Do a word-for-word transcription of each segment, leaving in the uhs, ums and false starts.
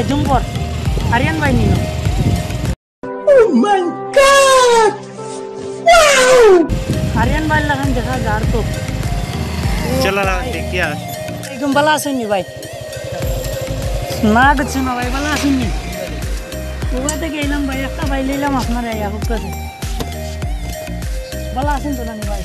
জুম্পর আরিয়ান ভাই নিল। Oh my God! Wow! Aryan ভাই লাখান দেখা যার তো। চলো না, দেখি আর। একদম ভালা আছইন নি ভাই? না কিছু না ভাই, ভালা আছইন নি? ওবা থাকি আইলাম ভাই, একটা ভাই লইলাম আপনারে আইয়া, খুব কাছে। ভালা আছইন তো নানি ভাই?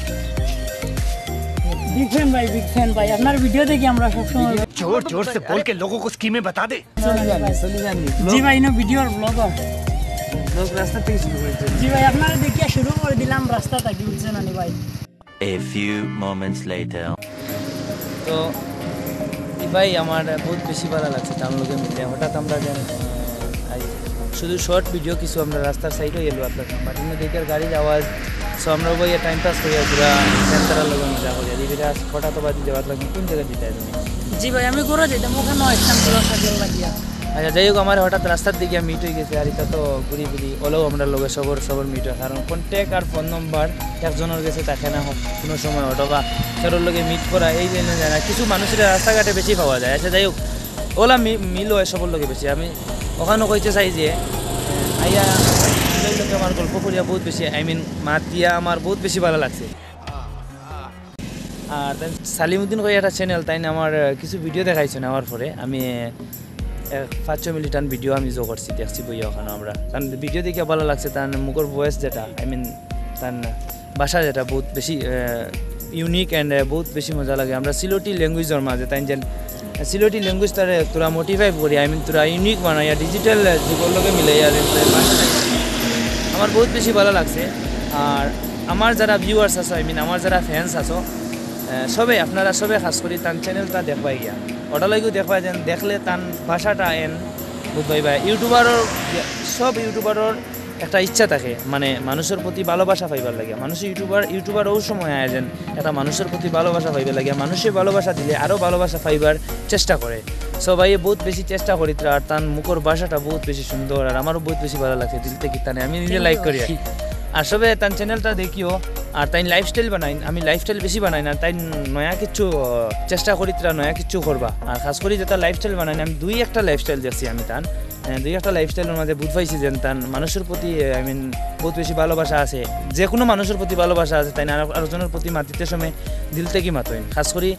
বিগ ফ্যান ভাই, বিগ ফ্যান ভাই, আপনার ভিডিও দেখি আমরা সবসময়। जोर जोर से बोल के लोगों को स्कीमें बता दे। চলি জানি, চলি জানি। জি ভাই, ইনো ভিডিওর ব্লগার। ব্লগ রাস্তা থেকে শুরু করেছে। জি ভাই, আপনারে দেখিয়া শুরু করে দিলাম রাস্তা থাকি, বুঝছেন নানি ভাই? A few moments later. তো ই ভাই আমার বহুত বেশি ভালা লাগছে তার লগে মিলে। হঠাৎ আমরা যেন, আহ, আই শুধু শর্ট ভিডিও কিছু আমরা রাস্তার সাইডে গেল আপনার নাম্বার এনে দেখে গাড়ির আওয়াজ। সো আমরা ভাই টাইম পাস করি পুরা সেন্টারের লগে মজা করি। এই বেটা হঠাৎ বাদ দিতে পারলাম কোন জায়গায় দিতে তুমি? জি ভাই, আমি ঘুরে যাইতাম, ওখানে আসতাম পুরো সাজল লাগিয়া। আচ্ছা, যাই হোক, আমার হঠাৎ রাস্তার দিকে মিট হয়ে গেছে, আর এটা তো ঘুরি ফিরি হলেও আমরা লগে সবর সবর মিট হয়, কারণ কন্ট্যাক্ট আর ফোন নম্বর একজনের গেছে থাকে না, কোনো সময় অটো বা কারোর লগে মিট করা এই জন্য যায় না। কিছু মানুষের রাস্তাঘাটে বেশি পাওয়া যায়। আচ্ছা, যাই হোক, ওলা মি- মিল হয় সবর লগে বেশি। আমি ওখানে কইতে চাই যে আইয়া আমার গল্প করিয়া বহুত বেশি, আই মিন, মাত দিয়া আমার বহুত বেশি ভালা লাগছে। আর তাই সালিমুদ্দিন কই একটা চ্যানেল, তাই না আমার, আহ, কিছু ভিডিও দেখাইছে না আমার পরে। আমি, আহ, এক পাঁচ ছ মিনিট টান ভিডিও আমি জো করছি, দেখছি বইয়া ওখানে আমরা। তার ভিডিও দেখে ভালা লাগছে, তার মুখর ভয়েস যেটা, আই মিন, তার ভাষা যেটা বহুত বেশি, আহ, ইউনিক অ্যান্ড, আহ, বহুত বেশি মজা লাগে। আমরা সিলেটি ল্যাঙ্গুয়েজর মাঝে তাই যেন সিলেটি ল্যাঙ্গুয়েজ তারে তোরা মডিফাই করি, আই মিন, তোরা ইউনিক বানাইয়া ডিজিটাল যুগর লগে মিলাইয়া যে তার ভাষাটা আমার বহুত বেশি ভালা লাগছে। আর আমার যারা ভিউয়ার্স আছো, আই মিন, আমার যারা ফ্যান্স আছো, আহ, সবে, আপনারা সবে খাস করি তান চ্যানেলটা দেখবাই গিয়া, ওটা লাগিও দেখবাই যেন, দেখলে তান ভাষাটা এন বুঝবাই বা ইউটিউবারর, সব ইউটিউবারর একটা ইচ্ছা থাকে, মানে, মানুষের প্রতি ভালোবাসা পাইবার লাগে। মানুষ ইউটিউবার, ইউটিউবার ওই সময় আয় যেন একটা মানুষের প্রতি ভালোবাসা পাইবার লাগে। মানুষে ভালোবাসা দিলে আরও ভালোবাসা পাইবার চেষ্টা করে। সো ভাই বহুত বেশি চেষ্টা করিত্রা, আর তান মুখর ভাষাটা বহুত বেশি সুন্দর, আর আমারও বহুত বেশি ভালা লাগছে দিল থাকি তানে। আমি নিজে লাইক করি আর কি। আর সবে তান চ্যানেলটা দেখিও, আর তাই লাইফস্টাইল বানাইন, আমি লাইফস্টাইল বেশি বানাই না, তাই নয়া কিছু, আহ, চেষ্টা করিত্রা নয়া কিছু করবা। আর খাস করি যেটা লাইফস্টাইল বানাইন, আমি দুই একটা লাইফস্টাইল দেখছি আমি তান, আহ, দুই একটা লাইফস্টাইলর মাঝে বুঝ পাইছি যেন তান মানুষের প্রতি, আহ, আই মিন, বহুত বেশি ভালোবাসা আছে। যে কোনো মানুষের প্রতি ভালোবাসা আছে, তাই না? আর আরেকজনের প্রতি মাতিতে সময় দিল থাকি মাতইন। খাস করি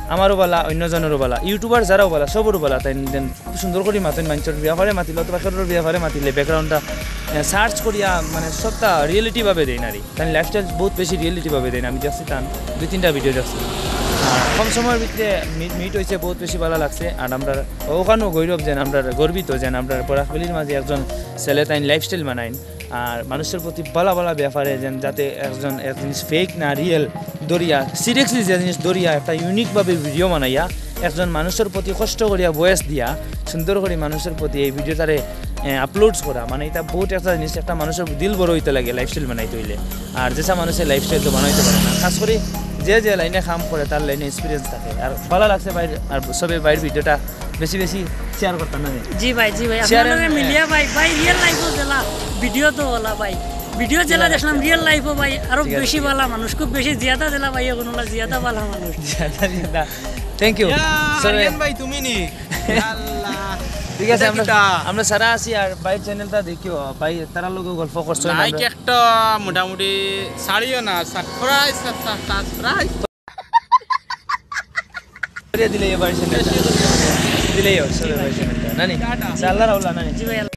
আমারও বালা, অন্যজনেরও বালা, ইউটিউবার যারাও বালা, সবরও বালা, তাই যেন খুব সুন্দর করি মাতইন, মানুষের ব্যাপারে মাতিলে অথবা কারোর ব্যাপারে মাতিলে ব্যাকগ্রাউন্ডটা, আহ, সার্চ করিয়া, মানে, সবটা রিয়েলিটি ভাবে দেইন আর কি। তান লাইফস্টাইল বহুত বেশি রিয়েলিটি ভাবে দেইন। আমি দেখছি তান দুই তিনটা ভিডিও দেখছি। আর কম সময়ের ভিতরে মি-, মিট হইছে, বহুত বেশি ভালা লাগছে। আর আমরা ওখানেও গৌরব যেন, আমরা গর্বিত যেন আমরা বরাকভ্যালির মাঝে একজন ছেলে তাই লাইফস্টাইল বানাইন। আর মানুষের প্রতি ভালা ভালা ব্যাপারে যেন, যাতে একজন এক জিনিস ফেক না রিয়েল ধরিয়া, সিরিয়াসলি যে জিনিস ধরিয়া একটা ইউনিক ভাবে ভিডিও বানাইয়া একজন মানুষের প্রতি কষ্ট করিয়া ভয়েস দিয়া সুন্দর করি মানুষের প্রতি এই ভিডিওটারে, এ, আপলোডস করা, মানে, এটা বহুত একটা জিনিস, একটা মানুষের দিল বড় হইতে লাগে লাইফস্টাইল বানাইতে হইলে। আর যেসা মানুষের লাইফস্টাইল তো বানাইতে পারে না, খাস করি যে যে লাইনে কাম করে তার লাইনে এক্সপিরিয়েন্স থাকে। আর ভালা লাগছে ভাইর, আর সবে ভাইর ভিডিওটা বেশি বেশি শেয়ার করতাম না নি? জি ভাই, জি ভাই, শেয়ার আপনার লগে এম-, মিলিয়া ভাই, ভাই রিয়েল লাইফও জেলা, ভিডিও তো ওলা ভাই, ভিডিও জেলা দেখলাম, রিয়েল লাইফও ভাই আরো ঠিক আছে, বেশি ঠিক আছে। ভালা মানুষ, খুব বেশি জিয়াদা জেলা ভাই, এখন ওলা জিয়াদা ভালা মানুষ। জিয়াদা, জিয়াদা। Thank you. ইয়া, সবে আরিয়ান ভাই, তুমি নি? আল্লাহ। ঠিক আছে, এটা আমরা, কিতা? আমরা সারা আছি, আর ভাইর চ্যানেলটা দেখিও, ভাই তারার লগে গল্প করছো না লাইক আমরা? একটা মোটামুটি ছাড়িও না, সাবস্ক্রাইব, সাব-, সাব-, সাবস্ক্রাইব। করে দিলে এবার চ্যানেলটা। দিলেই হবে, সবে ভাইর চ্যানেলটা। না নি? টাটা। আল্লাহ রাহুল্লাহ, না নি? জি ভাই।